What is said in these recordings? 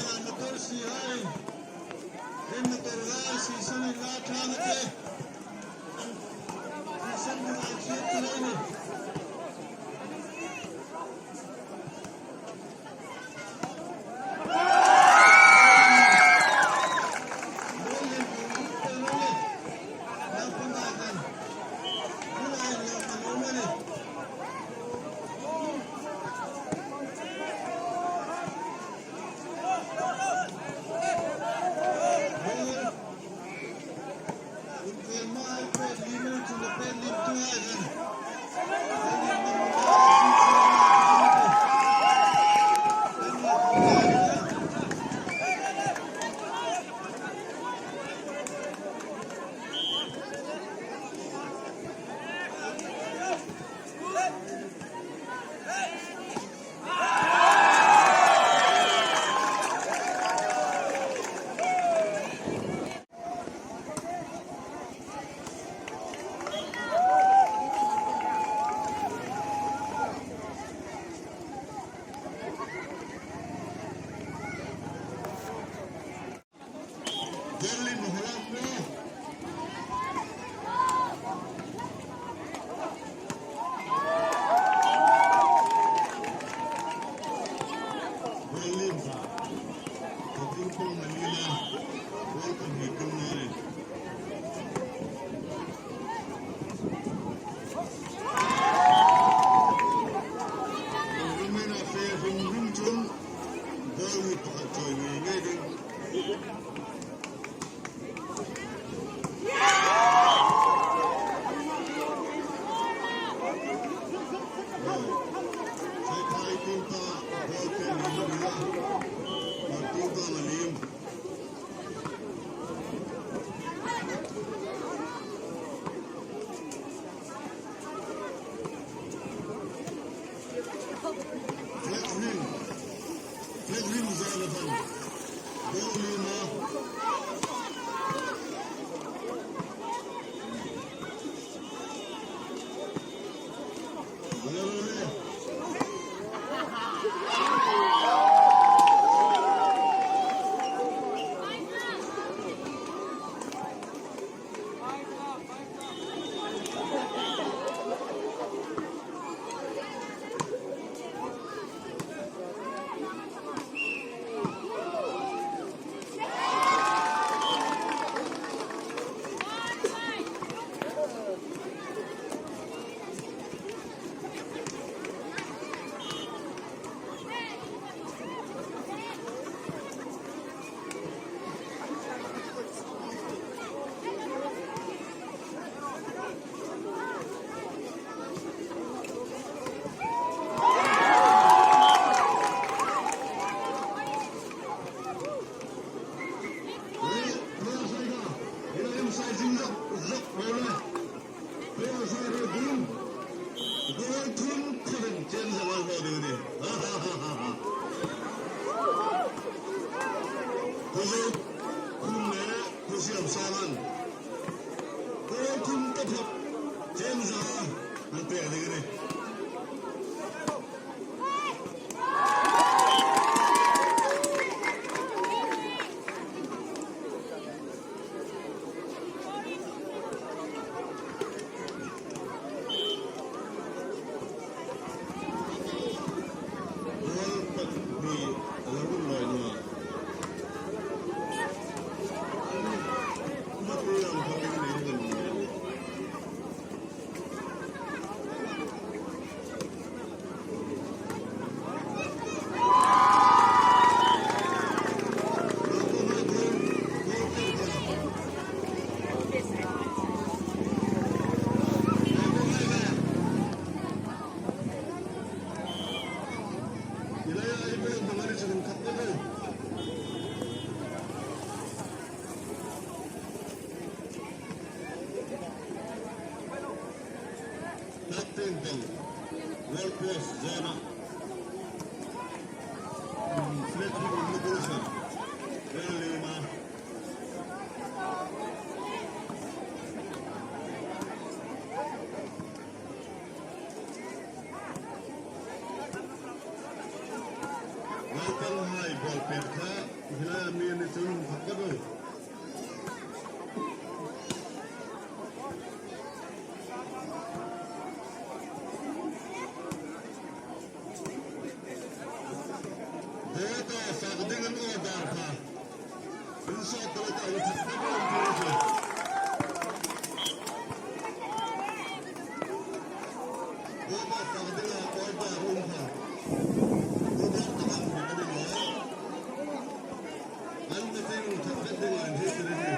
vengah motor si hai he motor lai si sen in la tlang a che si sen hmun ah thlir tur a ni. Berlin Holland maw? Berlin Thawkung pawng an ni la, goal pahnih tum a ni. Roman-a fe hrum hrum chuan goal hi pakhat chawi ngei ngei ding. Naupang hai ball pet kha. Helai a mi a ni chuan hmu khat vek lo. Dawta fak ding an order kha in sawt tawh ta u that vek lo tih a hria. Dawta fak ding a order um kha order tak ang dik a ni lo. An meeting that vek ding ah in history hi.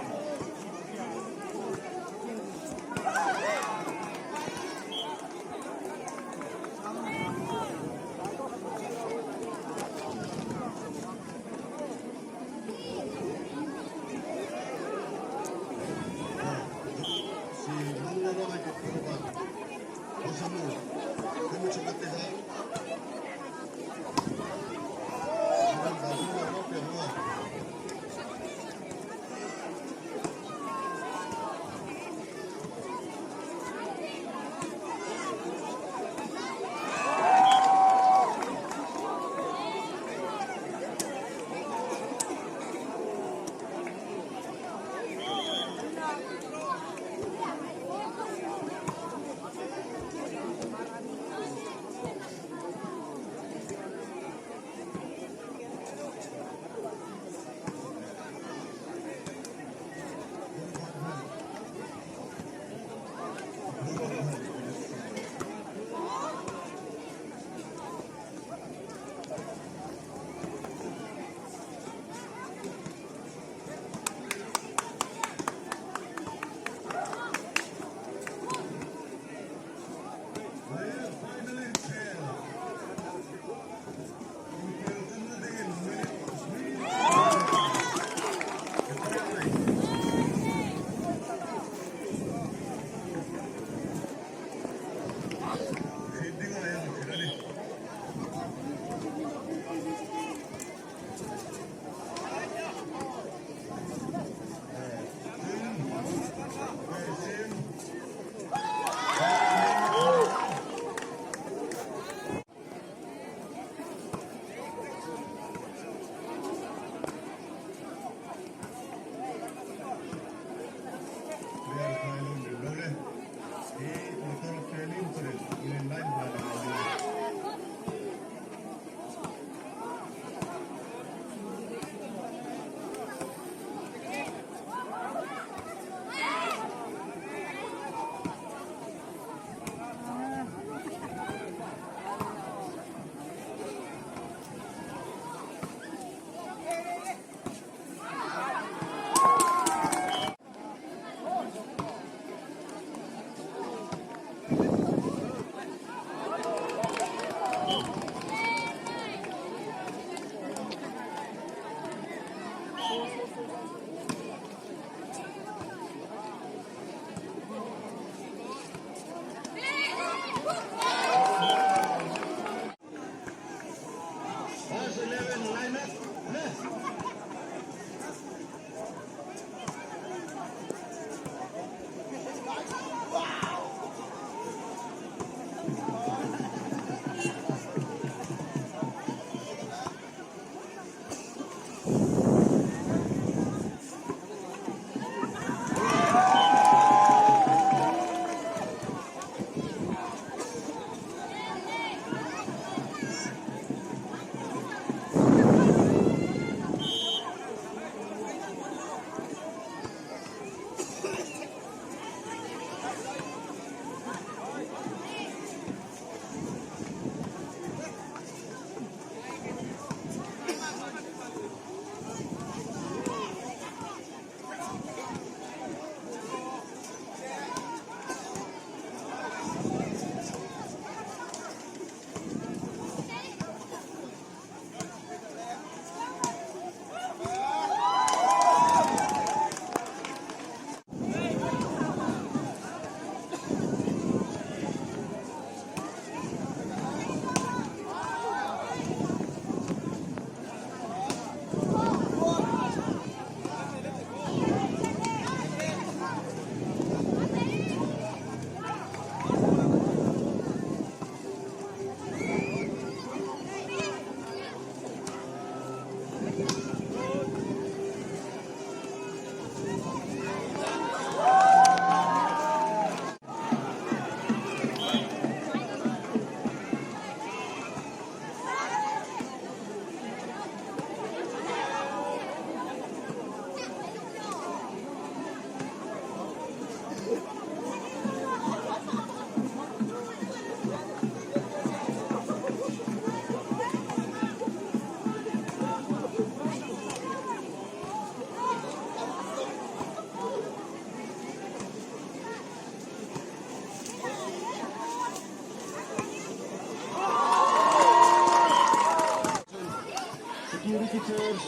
Force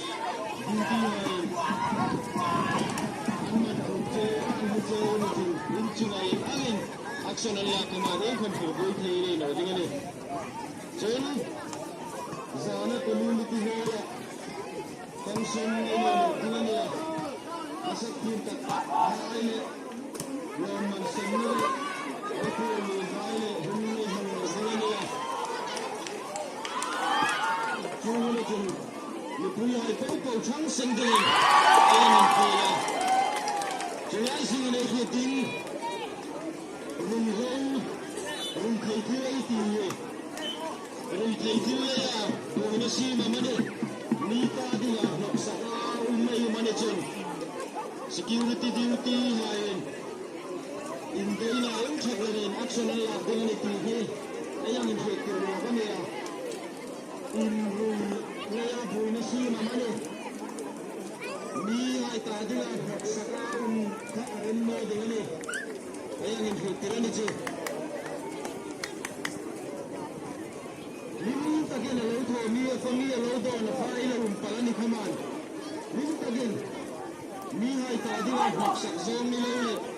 duty hain an man khum che an hmu che ni chu in chungah eng angin action an lak khaman eng khawn phur pui thei in a inawh ding a ni. Chuan zana community hall ah function a inawh ding a ni a, nasa thim tak hai leh lawmman semna leh April ni hai leh hun nei hmang lo ding a ni a. Chu hun a chung mipui hai po po thang sen dingin a en an khel a. Chulai zingin ei hriatin Rui ho, rui thei thil ei ti hi rui thei thil ei a buaina sim a mani mi ta dingah hnawk sak a um ei um a ni chun security duty hain inbeina a awm that lovin action an lak ding a ni tih hi ei ang inhriat tur lawk a ni a, in rui lei a buaina sim a mani mi hai ta dingah hnawk sak a um kha a rem maw ding a ni. Hei ang inhrilh tir a ni chu. Hlim takin a lo thaw mi a fami a lo dawn a fa i lo um palh a ni khaman. Hlim takin mi hai ta ding a hnawk sak zawng ni lo leh.